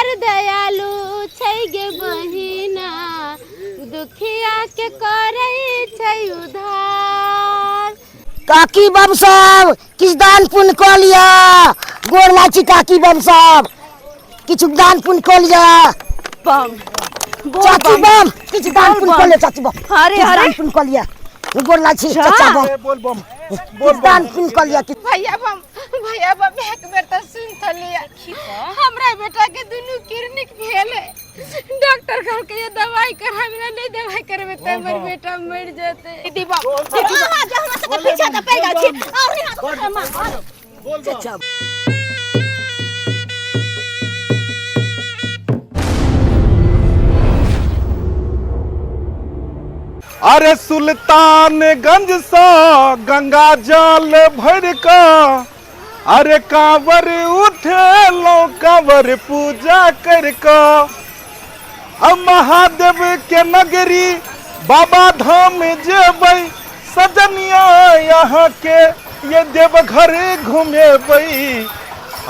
बड़ दयालु छै गे बहिना दुखिया के करै छै उधार काकी बम सब किछु दान पुण्य कऽ लिअ गोर लागै छी काकी बम सब किछु दान पुण्य कऽ लिअ बम चाची बम किछु दान पुण्य कऽ लिअ चाची बम अरे, किछु अरे। दान पुण्य कऽ लिअ गोर लागै छी चाचा बम ए, बोल बम किछु दान पुण्य कऽ लिअ किछु भैया बम भैया बम एक बेर तऽ सुन तऽ लिअ हमरा बेटा के दुनू किडनी फेल है डॉक्टर कहलकै ये दवाई कराबे ला नहीं दवाई करबे तऽ हमर बेटा मर जेतै दीदी बम दीदी अहाँ जे हमरा सबके पीछा तऽ पड़ि गेल छी और नहि हाथ मार बोल बम चाचा अरे सुल्तानगंज सँ गंगा जल भर कऽ अरे कांवर उठेलहुँ कांवर पूजा कर कऽ अब महादेव के नगरी बाबा धाम जेबै सजनिया यहाँ के ये देवघर घुमेबै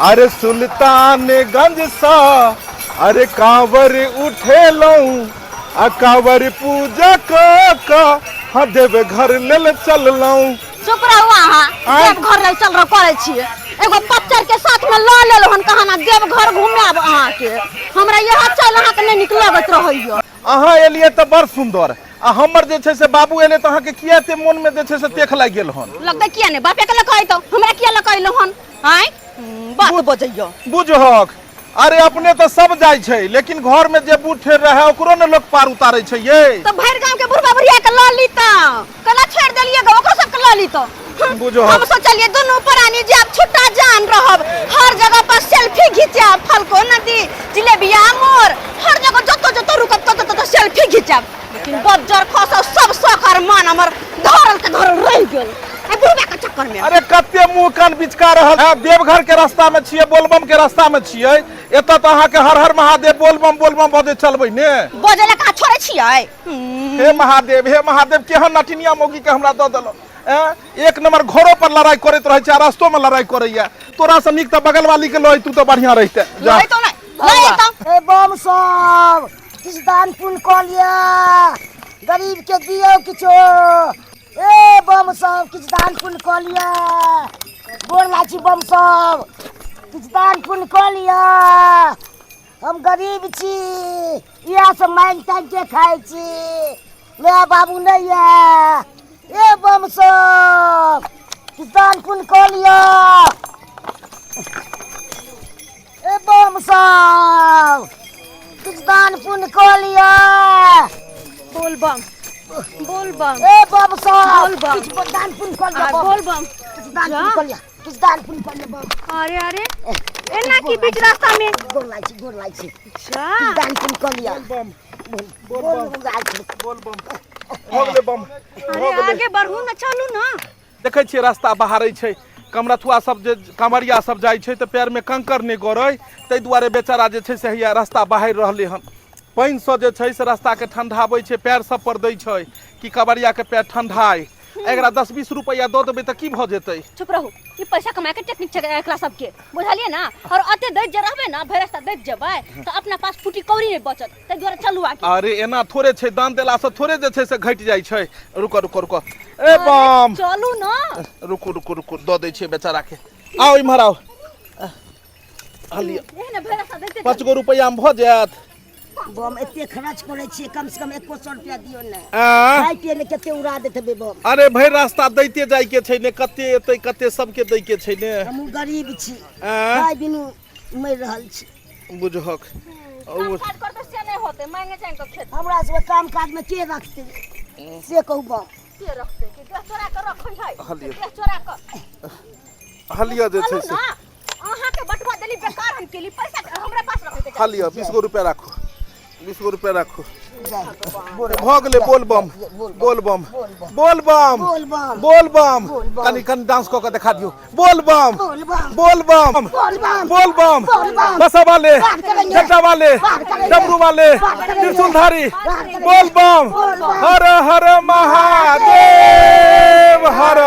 अरे सुल्तानगंज सँ अरे कांवर उठेलहुँ आ कांवर पूजा कऽ कऽ हाँ देवघर लेल चललहुँ चुप रहू अहाँ आँय? देवघर लेल चल रह करै छियै एगो पच्चर के साथ में लऽ लेलहुँ हन कहाँ देवघर घुमायब अहाँके हमरा इएह चल अहाँके नहि नीक लगैत रहैया अहाँ एलियै तऽ बड़ सुन्दर आ हमर जे छै से बाबू एलै तऽ अहाँके किया एते मोनमे जे छै से तेख लागि गेल हन लगतै किया नहि बापे के लऽ कऽ अयतहुँ हमरा किया लऽ कऽ अयलहुँ हन आँय बात बजैया बुझहक अरे अपने तऽ सब जाइ छै लेकिन घर में जे बूढ़ ठेर रहे ओकरो ने लोग पार उतारे छै ये तऽ भरि गांव के बुढ़बा बुढ़िया के लऽ ली तऽ केना छोड़ि देलियै गे ओकरो सबके लऽ ली तऽ बुझो हम सोचलियै दुनू प्राणी जायब छुट्टा जान रहब हर जगह पर सेल्फी घिचायब फलको नदी जिलेबिया मोड़ हर जगह जतो जतो रुकब ततो ततो सेल्फी घिचायब लेकिन बज्जर खसल सब शौक और मान हमर धरल के धरल रहि गेल ए बुढ़बा के चक्कर में अरे कते मुंह कान बिचका रहल है देवघर के रास्ता में छियै बोलबम के रास्ता में छियै एतऽ तऽ अहाँके हर हर महादेव बोलबम बोलबम बजै चलबै ने बजै लए कहाँ छोड़ै छियै हे महादेव हे महादेव केहन नटिनिया मौगी के हमरा दऽ देलहुँ एँ एक नंबर घरो पर लड़ाई करैत रहै छै आ रस्तो में लड़ाई करैया तोरा से नीक तऽ बगल वाली के लऽ तू तऽ बढ़िया रहिते जा लए तो नहि लए तो ए बम सब किछु दान पुण्य कऽ लिअ गरीबके दियौ किछो ए बम सब किछु दान पुण्य कऽ लिअ गोर लागै छी बम सब किछु दान पुण्य कऽ लिअ हम गरीब छी इएह सब मांगि तांगि के खाइ छी माय बाबू नहि यऽ ए बम सब किछु दान पुण्य कऽ लिअ ए बम सब किछु दान पुण्य कऽ लिअ बोल बम बोल बम ए बम सब बोल बम। किछु दान पुण्य कऽ लिअ आ, बम बोल बम किछु दान पुण्य कऽ लिअ किछु दान पुण्य कऽ लिअ बम अरे अरे एना की बीच रास्ता में गोर लागै छी गोर लागै छी अच्छा किछु दान पुण्य कऽ लिअ बम बोल बम लागै छी बोल बम भऽ गेलै बम अरे आगे बढ़ू ना चलू ना देखै छियै रास्ता बहारै छै कमरथुआ सब जे कांवरिया सब जाइ छै तऽ पैरमे कंकड़ नहि गड़ै ताहि दुआरे बेचारा जे छै से हैया रास्ता बहारि रहलै हन पानिसँ जे छै से रास्ताके ठंडाबै छै पैर सब पर दै छै कि कांवरियाके पैर ठंडाय एकरा 10-20 रुपैआ दऽ देबै तऽ की भऽ जेतै चुप रहू ई पैसा कमाए के टेक्निक छै एकरा सबके बुझलियै ना और अते दैत जे रहबै ना भरि रास्ता दैत जेबै तऽ अपना पास फूटी कौड़ी नहि बचत ताहि दुआरे चलू आगे अरे एना थोड़े छै दान देलासँ थोड़े जे छै से घटि जाइ छै रुको रुको रुको ए बम चलू ना रुकू रुकू रुकू दऽ दै छियै बेचाराके आउ इम्हर आउ हलिया एहने भरि रास्ता दैते 5 गो रुपैआमे भऽ जायत बम एते खर्च करै छियै कम से कम एको सौ रुपया दियौ ने आँ? खाय पियै मे कते उड़ा दैत हेबै बम अरे भरि रास्ता दैते जाइके छै ने कते एतै कते सबके दैके छै ने हमहूँ गरीब छी आँ? खाय बिनु मरि रहल छी बुझहक काम काज करते से नहीं होते मांगे जाए के खेत हमरा सबके काम काज में के रखते से कहू बम के रखते कि देह चोरा के रखै है हलियै। देह चोरा के हलिया जे छै चलू से ना अहाँ के बटुआ देली बेकार हम केली पैसा हमरा पास रखे के हलिया 20 गो रुपया राखू 20 गो रुपया राखू भऽ गेलै बोल बम बोल बम बोल बम बोल बम कनि कनि डांस कऽ के देखा दियौ बोल बम बोल बम बोल बम बसा वाले जटा वाले डमरू वाले त्रिशूलधारी बोल बम हर हर महादेव हर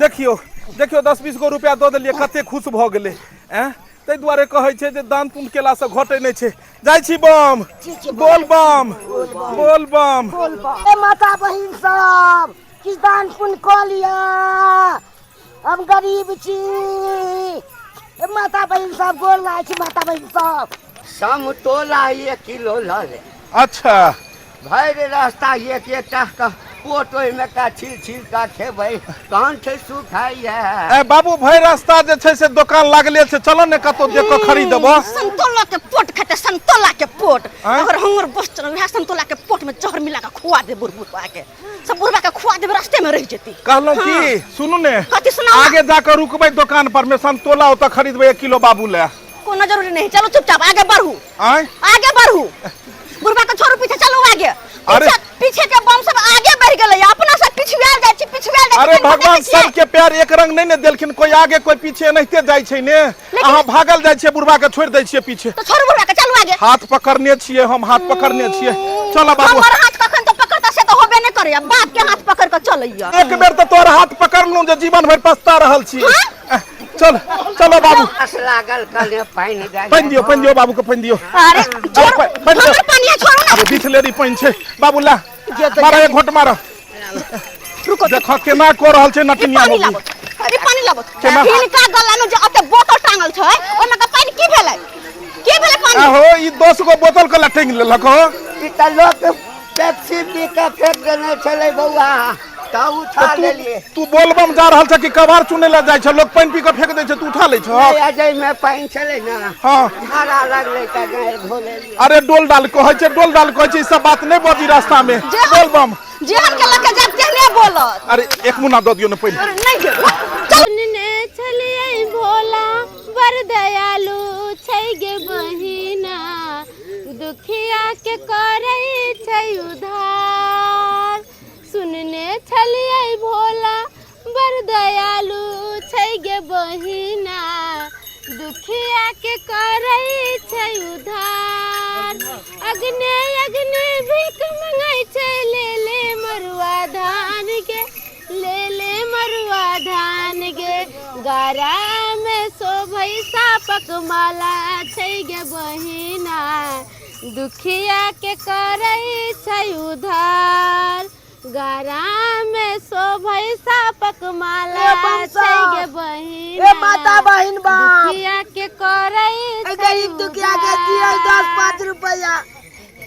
देखियौ देखियौ 10-20 गो रुपया दऽ देलियै कते खुश भऽ गेलै ऐं ताहि दुआरे कहै छै जे दान पुण्य केलासँ घटै नहि छै। जाइ छी बम, बोल बम, बोल बम। ए माता बहिन सब, किछु दान पुण्य कऽ लिअ, हम गरीब छी। ए माता बहिन सब, गोर लागै छी माता बहिन सब। समतोला 1 किलो लऽ ले। अच्छा। भरि रास्ता एक एकटा के पोट ओहिमे का छील छील कऽ खेबै, कंठ सुखाइए। ए बाबू, भरि रास्ता जे छै से दोकान लागले छै, चलो ने कतौ देख कऽ खरीदब। संतोला के पोट खेते, संतोला के पोट। आँय? अगर हमर बस चल, वएह संतोला के पोट में जहर मिला के खुआ दे बुढ़बा के, सब बुढ़बा के खुआ देबे, रास्ते में रह जेती। कहलहुँ की, सुनू ने। कथी सुनाउ? आगे जाकर रुकबै दोकान पर में, संतोला ओतऽ खरीदबै 1 किलो बाबू ले। कोनो जरूरी नहीं, चलो चुपचाप आगे बढ़ू। आँय? आगे बढ़ू, बुढ़बा के छोड़ू पीछे, चलू आगे। अरे। पीछे, पीछे के बम सब आगे बढ़ गेलै, अपना सब पिछुआल जाइ छी, पिछुआल जाइ छी। अरे कनिको भगवान देखै छियै? सबके पैर एक रंग नहीं ने देलखिन, कोई आगे कोई पीछे, एनाहिते जाइ छै ने। अहाँ भागल जाइ छियै, बुढ़बा के छोड़ि दै छियै पीछे। तो छोड़ू बुढ़बा के, चलू आगे। हाथ पकड़ने छियै हम, हाथ पकड़ने छियै, चल बाबू। हमर हाथ कखन तो पकड़ता से तो होबे नहीं करैया, बाप के हाथ पकड़ के चलैया। एक बेर तऽ तोहर हाथ पकड़लहुँ जे जीवन भरि पछता रहल छी। चल चलो बाबू। आस लागल, कने पानि दए। पानि दियौ, पानि दियौ बाबू के, पानि दियौ। अरे छोड़ू, पानि दियौ। हमर पानिया छोड़ू ना। अरे बिसलेरी पानि छै बाबू, ला मारा, एक घोट मारा। रुको। देख केना कऽ रहल छै ई नटनिया पानी मौगी। लाबो, ई पानी लाबो। केना? हिनका गला में जे अते बोतल टांगल छै, ओहिमे के पानि की भेलै? की भेलै पानी? आहो, ई 10 गो बोतल के लटंग लेलक हो। ई तऽ लोक पेप्सी पी कऽ फेंक देने छलै बौआ, तऽ उठा तू लेलियै। तू बोलबम जा रहल छ कि कबार चुनै लए जाइ छ? लोक पानि पी कऽ फेंक दै छै, तू उठा लै छ। नहि, अजय पानि छलै ने। हाँ। धारा लगलै तऽ गाड़ि धो लेलियै। अरे डोल डाल कहै छै, डोल डाल कहै छै, ई सब बात नहि बजी रास्ता में। जे हम- बोलबम। जेहन के लके जाब तेहने बोलत। अरे एक मुन्ना दऽ दियौ ने पानि। अरे नहीं देब, चल। सुनने छलियै भोला बड़ दयालु छै गे बहिना, दुखिया के करै छै उधार। सुनने छलियै भोला बड़ दयालु छै गे बहिना, दुखिया के करै छै उधार। अग्ने अग्ने भीख मंगै छै, ले ले मरुआ धान गे, ले ले मरुआ धान गे। गरा में शोभै सापक माला छै गे बहिना, दुखिया के करै छै उधार। गरा में शोभै सापक माला ए बम छै गे साहब, बहिना, ए माता बहिन बाप, दुखिया के करै ए छै गरीब दुखिया के दियौ उधार। 10 5 रुपया।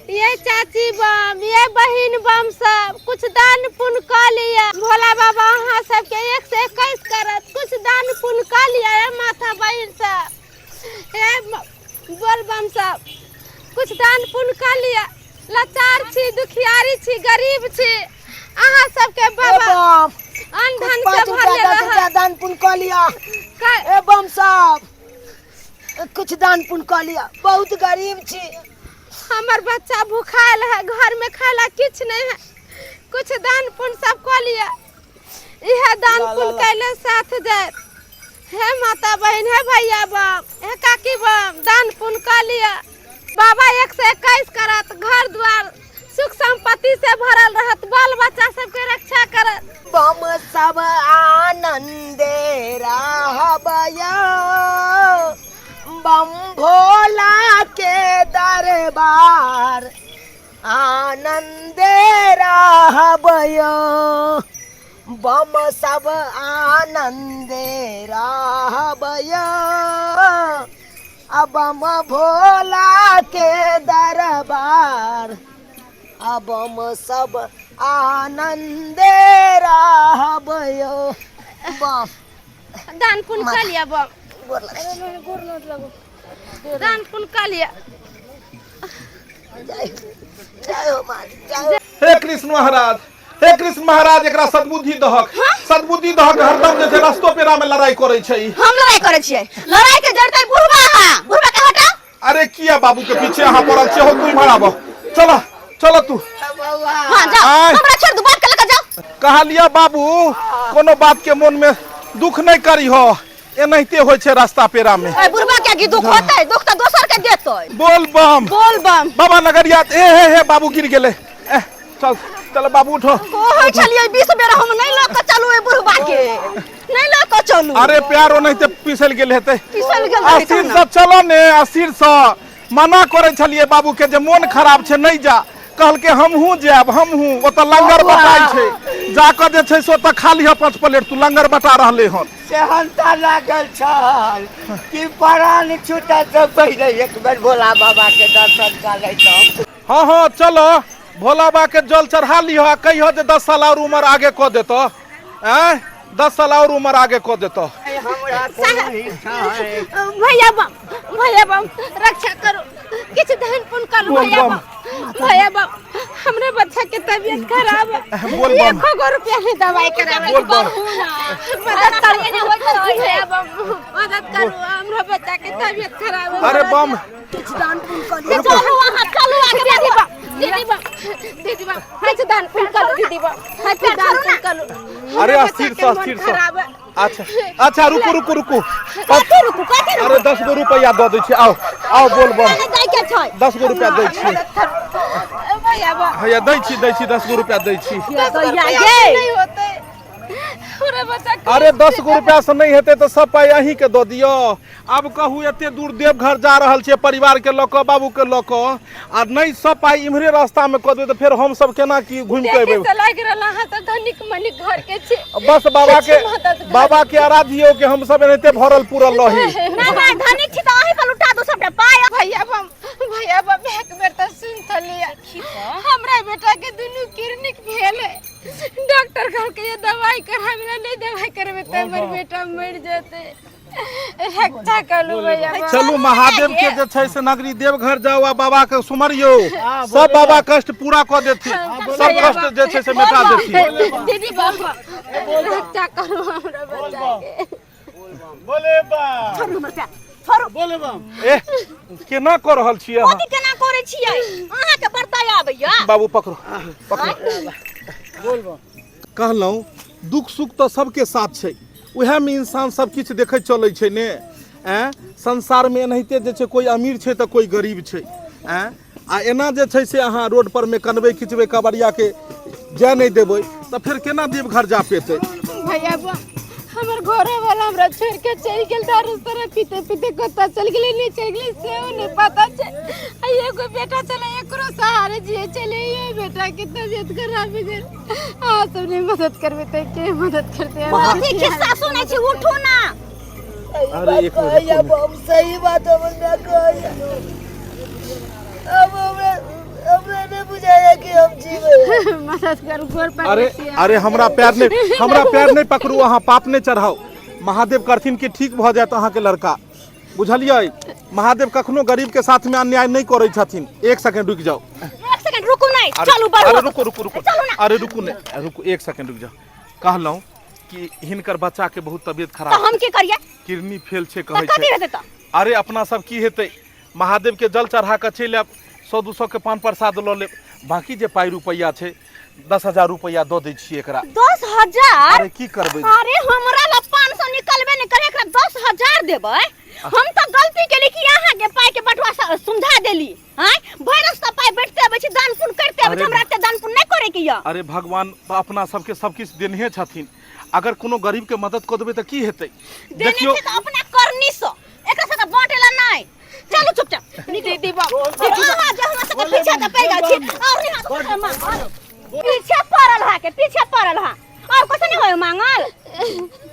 ये चाची बम, ये बहिन बम सब कुछ दान पुण्य कऽ लिअ, भोला बाबा अहाँ सबके 1 से 21 करत। कुछ दान पुण्य कऽ लिअ। हे माता बहिन सब, हे बोल बम सब कुछ दान पुण्य कऽ लिअ। लाचार छी, दुखियारी छी, गरीब छी, अहाँ सबके ए बाबा बम, अन्न कुछ धन से 5 रुपया भरले 10 रहत। रुपया दान पुण्य कऽ लिअ। ए बम साहब, कुछ दान पुण्य कऽ लिअ, बहुत गरीब छी। हमर बच्चा भूखायल है, घर में खाय ला किछु नहीं है, कुछ दान पुण्य सब कऽ लिअ, इहे दान पुण्य कैले साथ जायत। हे माता बहिन, हे भैया बम, हे काकी बम, दान पुण्य कऽ लिअ, बाबा 1 से 21 करत, घर द्वार सुख संपत्ति से भरल रहत, बाल बच्चा सबके रक्षा करत। बम सब आनंदे रहबय बम भोला के दरबार, आनंदे रहबय बम सब आनंदे रहबय आ बम भोला के दरबार, आ बम सब आनंदे रहबय बम। दान पुण्य कऽ लिअ बम, गोर लगै छी। दान पुण्य कऽ लिअ। जय जय हो माँ, जय हो। हे कृष्ण महाराज, हे कृष्ण महाराज, एकरा सद्बुद्धि दहक, सद्बुद्धि दहक। हरदम जे छै रस्तो पेरा में लड़ाई करै छै ई। हम लड़ाई करै छियै? लड़ाई के जड़तै बुढ़बा, अहाँ बुढ़बा के हटाउ। अरे किया बाबू के पीछे अहाँ पड़ल छियै हो? तू इम्हर आबह, चल चल तू। बौआ। हाँ जाओ। आय। हमरा छोड़ दू, बाप के लगा जाओ। कहलिया बाबू, कोनो बात के मन में दुख नहीं करी हो, एनाहिते होइ छै रास्ता पेरा में। ए बुढ़बा के की दुख होतै? दुख तऽ दोसर के देतै। बोल बम, बोल बम। बाबा नगरिया, ए हे हे, बाबू गिर गेलै। ए चल चल बाबू उठो। कहै छलियै 20 बेर हम नहि लऽ कऽ चलू एहि बुढ़बा के, नहि लऽ कऽ चलू। अरे प्यार ओनाहिते पिसल गेल हेतै। पिसल गेल रहै अस्थिर तहन। से चलो ने, अस्थिर से मना करै छलियै बाबू के जे मोन खराब छै नहि जा, कहलकै हमहूँ जायब हमहूँ, ओतऽ लंगर बटाइ छै, जाकऽ जे छै से ओतऽ खा लिहऽ 5 प्लेट, तू लंगर बटा रहलै हन। सेहनता लागल छल कि प्राण छूटत से पहिले एक बेर भोला बाबा के दर्शन कऽ लैतहुँ। हाँ हाँ चलो भोला बाबा के जल चढ़ा लिह आ कहिह जे 10 साल और उम्र आगे कऽ देतऽ। आँय 10 साल और उम्र आगे कऽ देतऽ। हमरा कोनो इच्छा है। भैया बम, भैया बम, रक्षा करो, किछु धन पुण्य करू बोल भैया बम। बम, भैया बम, हमरा बच्चा के तबियत खराब है, बोल बम। एको गो रुपया नहीं दवाई करावे। बोल बम। मदद करू भैया बम, मदद करू, हमरा बच्चा के तबियत खराब है। अरे बम। किछु दान पुण्य कऽ लिअ। चलू अहाँ, चलू आगे। दीदी बम, दीदी बम, दीदी बम, किछु दान पुण्य करू दीदी बम, किछु दान पुण्य करू। अरे हमरा अस्थिर बच्चा से, के मन अस्थिर से। खराब है। अच्छा अच्छा रुकू रुकू रुकू। कथी रुकू, कथी रुकू? अरे 10 गो रुपया दऽ दै छी, आओ आओ बोल बम। नहि दै के छै। 10 गो रुपया दै छी। मदद करू भैया बम। भैया दै छी, दै छी, 10 गो रुपया दै छी। 10 गो दैया रुपया गे। नहीं होते हमरा बच्चा के। अरे 10 गो रुपया से नहीं हेतै तऽ सब पाइ अहीं के दऽ दियौ। आब कहू एते दूर देवघर जा रहल छियै परिवार के लऽ कऽ, बाबू के लऽ कऽ, आ नहि सब पाइ इम्हरे रास्ता में कऽ देबै तऽ फेर हम सब केना की घुमि कऽ देखे एबै? से लागि रहल अहाँ सब धनिक मनिक घर के छी। बस बाबा के, किछु मदद करू। बाबा के आराधियौ कि हम सब एनाहिते भरल पूरल रही। नहि नहि, धनिक छी तऽ अहीं पर लुटा दू सबटा पाइ। भैया बम, भैया बम, एक बेर तऽ सुनि तऽ लिअ, हमरा बेटा के दुनू किडनी फेल है, डॉक्टर कहलकै ये दवाई कराबे ला, नहीं दवाई करेबे तऽ हमर बेटा मरि जेतै, रक्षा करू भैया बम। चलू महादेव के जे छै से नगरी देवघर जाउ आ बाबा के सुमरियौ, सब बाबा कष्ट पूरा कऽ देथिन, सब कष्ट जे छै से मेटा देथिन। दीदी बाबा रक्षा करू हमरा बच्चा के। बोले बा। छोड़ू हमर पैर, छोड़ू। बोले बम। ए केना कऽ रहल छियै अहाँ? कथी केना करै छियै? अहाँके बर्ताय आबैया? बाबू पकड़ो पकड़ो। बोल बम। कहलहुँ दुख सुख तऽ सबके साथ छै, उएहमे इंसान सब किछु देखैत चलै छै ने। आँय संसारमे एनाहिते जे छै कोइ अमीर छै तऽ कोइ गरीब छै। आँय आ एना जे छै से अहाँ रोड पर मे कनबै खिचबै कबरियाके जाय नहि देबै तऽ फेर केना देवघर जा पेतै? भैया बा, हमर घरे वाला हमरा छोड़ के चलि गेल, दारू सारा पीते पीते कतऽ चलि गेलै नहि चलि गेलै सेहो नहि पता छै। आ एगो बेटा छलै, एकरो सहारे जिए छलै, ये बेटा के तबियत खराब भऽ गेल, अहाँ सब नहि मदद करबै तऽ के मदद करतै? कथी खिस्सा सुनै छी? उठू ना। अरे एक मिनट रुकू ने। बम सही बात हमर माय कहैया, अब हमरा हमरा नहीं बुझाया कि हम जीवे। मदद करू, गोर पर। अरे अरे हमरा पैर नहीं, हमरा पैर नहीं पकड़ू अहाँ, पाप नहीं चढ़ाउ। महादेव करथिन कि ठीक भऽ जायत अहाँके लड़का, बुझलियै? महादेव कखनो गरीब के साथ में अन्याय नहीं करै छथिन। एक सेकंड रुकि जाउ। एक सेकंड रुकू नहि, अरे चलू बढ़ू। अरे रुकू रुकू रुकू। चलू ना। अरे रुकू ने, रुकू एक सेकंड रुकि जाउ। कहलहुँ कि हिनकर बच्चा के बहुत तबियत तऽ खराब, हम की करियै? किडनी फेल छै तऽ कहै कथी छै। हेतै तऽ? अरे अपना सब की हेतै, महादेव के जल चढ़ा कऽ चलि आयब, 100-200 के पान प्रसाद लऽ लेब, बाकी जे पाइ रुपैआ छै 10,000 रुपैआ दऽ दै छियै एकरा। 10,000? अरे की करबै? अरे हमरा लग 500 निकलबे नहि करे, एकरा 10,000 देबै? हम तऽ गलती केली कि अहाँके पाइ के बटुआ समझा देली। आँय भरि रास्ता पाइ बैठते अबै छी, दान पुण्य करते अबै छी, अरे हमरा एते दान पुण्य नहि करे के यऽ। अरे भगवान अपना सबके सब किछु देनहे छथिन, अगर कोनो गरीब के मदद कऽ देबै तऽ की हेतै? देने देखियौ छै तऽ अपना करनी सँ, एकरा सबके बाँटे ला नहि। चलू चुपचाप दीदी बाबू, अहाँ जे हमरा सबके पीछा तऽ पड़ि गेल छी, और नहीं हाथ मांगल पीछे पड़ल हा के पीछे पड़ल हा, और कुछ नहीं होय मांगल।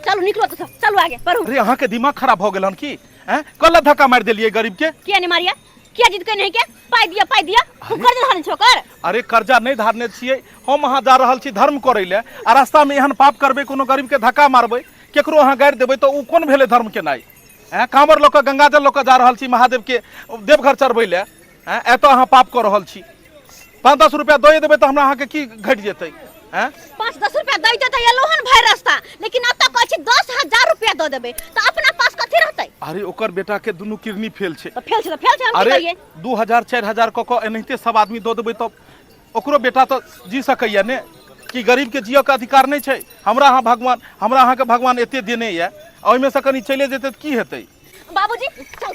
चलू निकलो तो सब, चलू आगे पढ़ू। अरे अहाँ के दिमाग खराब भऽ गेल हन की? हैं कल धक्का मारि देलियै गरीब के? किया नहीं मारिया? किया जिद के नहीं के पाई दिया, पाई दिया, हम कर्ज धारने छोकर। अरे कर्जा नहीं धारने छियै हम, अहाँ जा रहल छी धर्म करै ले आ रास्ता में एहन पाप करबै, कोनो गरीब के धक्का मारबै, केकरो अहाँ गारि देबै, तऽ ओ कोन भेलै धर्म केनाइ? हैं कांवर लऽ कऽ गंगाजल लऽ कऽ जा रहल छी महादेव के देवघर चढ़बै ले, हैं एतऽ अहाँ पाप कऽ रहल छी। 5-10 रुपया दऽ देबै तऽ हमरा अहाँके की घटि जेतै? हैं 5-10 रुपया दै देतै एलो हन भरि रास्ता, लेकिन एतऽ कहै छी 10,000 रुपया दऽ देबै तऽ अपना पास कथी रहतै? अरे ओकर बेटा के दुनू किडनी फेल छै। तऽ फेल छै तऽ फेल छै, हम की अरे करियै? 2000 4000 कऽ कऽ एनाहिते सब आदमी दऽ देबै तऽ ओकरो बेटा तऽ जी सकैया ने? कि गरीब के जियऽ के अधिकार नहि छै? हमरा अहाँ भगवान, हमरा अहाँके भगवान एते देने यऽ, ओहिमे से कनि चलि जेतै तऽ की हेतै? बाबूजी चल,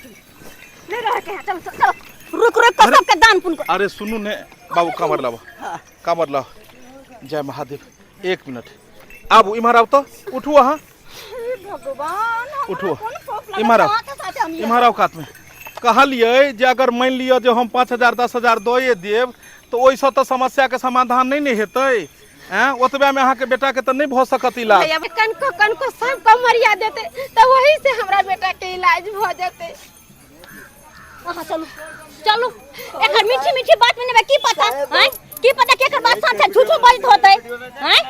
नहीं रहे के है, चल चल, रुक रुक कऽ सबके दान पुण्य कर। अरे सुनू ने बाबू, कामर लाबो, कामर लाओ। जय महादेव। एक मिनट आबू, इम्हर आउ तऽ, उठू अहाँ। हे भगवान, हमरा उठू। कोन पाप लागल? इम्हर आउ। अहाँके साथे हम ये- इम्हर आउ कातमे। कहलियै जे अगर मानि लिअ जे हम 5000 10,000 दए देब तऽ ओहिसँ तऽ समस्याके समाधान नहि ने हेतै। आँय, ओतबेमे अहाँके बेटाके तऽ नहि भऽ सकत इलाज। भैया, कनको कनको सब कमरिया देते तऽ वही से हमरा बेटा के इलाज भऽ जेतै। अहाँ चलू चलू, एकर मीठी मीठी बात में नेबै की पता हैं, की पता केकर बात सच है, झूठो बजत होतै हैं।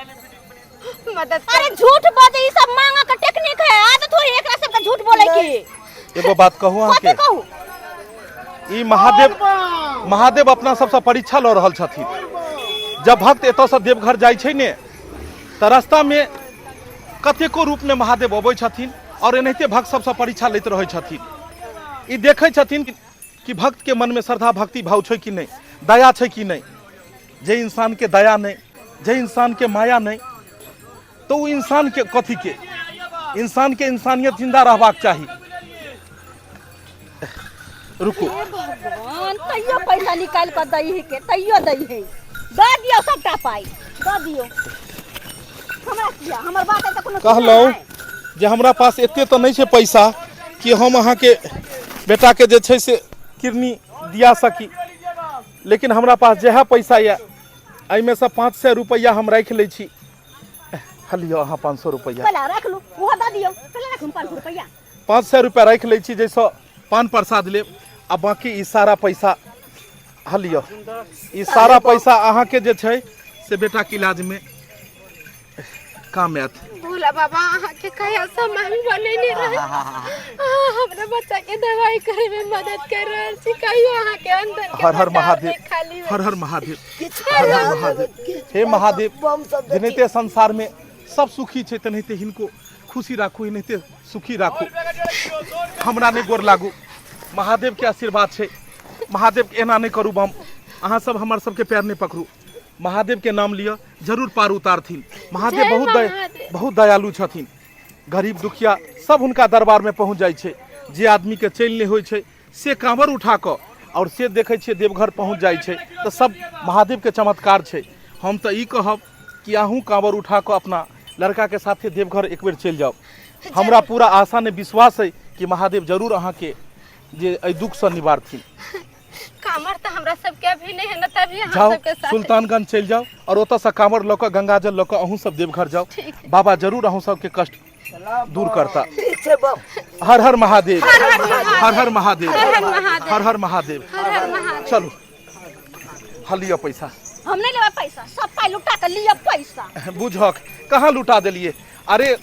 मदद अरे झूठ बजे ई सब मांगा के टेक्निक है, आदत हो एकरा सब के झूठ बोले की। एगो बात कहू अहाँके? कथी कहू? ई महादेव, महादेव अपना सबसँ परीक्षा लऽ रहल छथिन। जब भक्त एतऽसँ देवघर जाइ छै ने तऽ रास्तामे कतेको रूपमे महादेव अबै छथिन आओर एनाहिते भक्त सबसँ परीक्षा लैत रहै छथिन। ई देखै छथिन कि भक्तके मनमे श्रद्धा भक्ति भाव छै कि नहि, दया छै कि नहि। जे इंसानके दया नहि, जे इंसानके माया नहि, तऽ ओ इंसानके कथीके? इंसानके इंसानियत जिंदा रहबाक चाही। रुकू। हे भगवान, तैयो पैसा निकालि कऽ दै है के तैयो दै है। दऽ दियौ सबटा पाइ दऽ दियौ। हमरा किया हमर बात है तऽ कोनो कहलहुँ जे हमरा पास एते तऽ नहि छै पैसा कि हम अहाँके बेटाके जे छै से किडनी दिया सकी, लेकिन हमरा पास जएह पैसा यऽ एहिमे सँ 500 रुपैआ हम राखि लै छी। लिअ अहाँ 500 रुपैआ। पहला राख लू, ओहो दऽ दियौ। पहला राखू 500 रुपैआ। 500 रुपैआ राखि लै छी जाहिसँ पान प्रसाद लेब, आ बाँकी ई सारा पैसा लिअ, ई सारा पैसा अहाँके जे छै से बेटाके इलाजमे काम आयत। भोला बाबा अहाँके कहिया सामान बनेने रहे, अहाँ हमरा बच्चा के दवाई करे में मदद कर रहल छी, कहियो अहाँके अंदर के हर हर भंडार महादेव, नहि खाली होय। हर हर महादेव, हर हर महादेव। हे महादेव, जेनाहिते संसार में सब सुखी छै तेनाहिते हिनको खुशी राखू, एनाहिते सुखी राखू। हमरा नहि गोर लागू, महादेव के आशीर्वाद छै। महादेव के एना नहि करू बम, अहाँ सब हमर सबके पैर नहि पकड़ू। महादेव के नाम लिअ, जरूर पार उतारथिन महादेव। जय बहुत महादेव। बहुत दयालु छथिन। गरीब दुखिया सब हुनका दरबार में पहुंच जाइ छै। जे आदमी के चलि नहि होइ छै से कांवर उठा कऽ और से देखै छियै देवघर पहुंच जाइ छै। तऽ सब महादेव के चमत्कार छै। हम तऽ ई कहब कि अहूँ कांवर उठा कऽ अपना लड़का के साथे देवघर एक बेर चलि जाउ। हमरा पूरा आशा ने विश्वास है कि महादेव जरूर अहाँके जे एहि दुखसँ निवारथिन। कामर तऽ हमरा सबके अभी नहीं है ना, तभी हम जाओ सबके साथ सुल्तानगंज चलि जाओ और ओतऽसँ कांवर लऽ कऽ गंगाजल लऽ कऽ अहूँ सब देवघर जाओ। ठीक है। बाबा जरूर अहूँ सबके कष्ट दूर करता। ठीक छै बम। हर हर महादेव, हर हर महादेव, हर हर महादेव, हर हर महादेव। हर हर महादेव। चलू, हँ लिअ पैसा। हम नहीं लेबै पैसा, सब पाइ लुटा के लिअ पैसा। बुझक कहाँ लुटा देलियै? अरे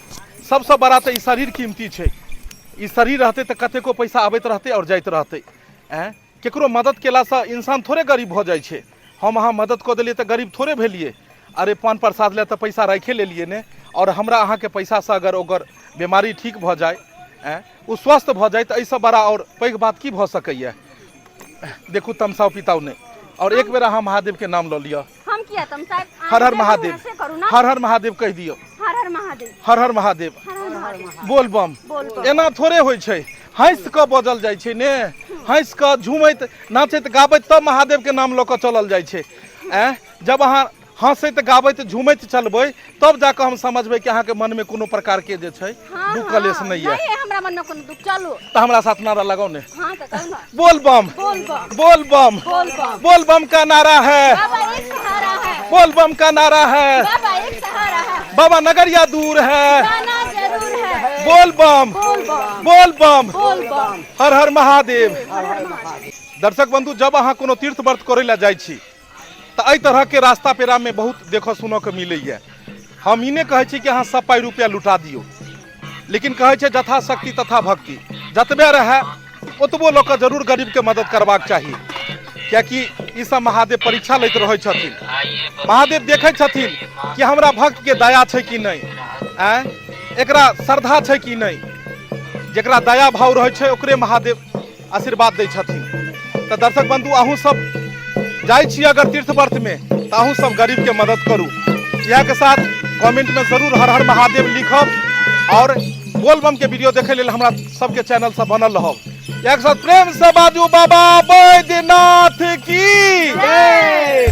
सबसँ बड़ा तऽ ई शरीर कीमती छै। ई शरीर रहतै तऽ कतेको पैसा आबैत रहतै आओर जाइत रहतै। आँय, केकरो मदद केलासँ इंसान थोड़े गरीब भऽ जाइ छै। हम अहाँ मदद कऽ देलियै तऽ गरीब थोड़े भेलियै। अरे पान प्रसाद लए तऽ पैसा राखि लेलियै ने, आओर हमरा अहाँके पैसासँ अगर ओकर बीमारी ठीक भऽ जाय, आँय, ओ स्वस्थ भऽ जाय, तऽ एहिसँ बड़ा आओर पैघ बात की भऽ सकैए? देखू, तमसाउ पिताउ नहि, आओर एक बेर अहाँ महादेवके नाम लऽ लिअ। हम किया तमसायब? अहाँ हर हर जे करू महादेव, से करू ना। हर हर महादेव कहि दियौ। हर हर महादेव, हर हर महादेव, हर हर महादेव। बोल बम। बोल बम। एना थोड़े होइ छै, हँसि कऽ बजल जाइ छै ने, हँसि कऽ झूमैत नाचैत गाबैत तब महादेवके नाम लऽ कऽ चलल जाइ छै। आँय, जब अहाँ हँसैत गाबैत झूमैत चलबै तब जाकऽ हम समझबै कि अहाँके मनमे कोनो प्रकारके जे छै हाँ, दुःख कलेश हाँ, नहि यऽ। नहीं है हमरा मन में कोनो दुख। चलू तऽ हमरा साथ नारा लगाउ ने। हाँ तऽ चलू ना। बोल बम, बोल बम, बोल बम, बोल बम, बोल बम का नारा है, बाबा एक सहारा है, बोल बम का नारा है, बाबा एक सहारा है, बाबा नगरिया दूर है, जाना जरूर है, बोल बम, बोल बम, बोल बम, बोल बम, हर हर महादेव। दर्शक बंधु, जब अहाँ कोनो तीर्थ व्रत करै लए जाइ छी तऽ एहि तरहके रास्ता पेरामे बहुत देखऽ सुनऽ के मिलैए। हम ई नहि कहै छी कि अहाँ सब पाइ रुपैआ लुटा दियौ, लेकिन कहै छै यथाशक्ति तथा भक्ति, जतबे रहए ओतबो लऽ कऽ जरूर गरीबके मदद करबाक चाही, कियाकि ई सब महादेव परीक्षा लैत रहै छथिन। महादेव देखै छथिन कि हमरा भक्तके दया छै कि नहि, आँय, एकरा श्रद्धा छै कि नहि। जकरा दया भाव रहै छै ओकरे महादेव आशीर्वाद दै छथिन। तऽ दर्शक बंधु, अहूँ सब जाइ छी अगर तीर्थ व्रत में तऽ अहूँ सब गरीब के मदद करू। इएह के साथ कमेंट में जरूर हर हर महादेव लिखब और बोलबम के वीडियो देखे लेल हमरा सबके चैनल से बनल रहब। इएह के साथ प्रेम से बाजू बाबा बैद्यनाथ की जय।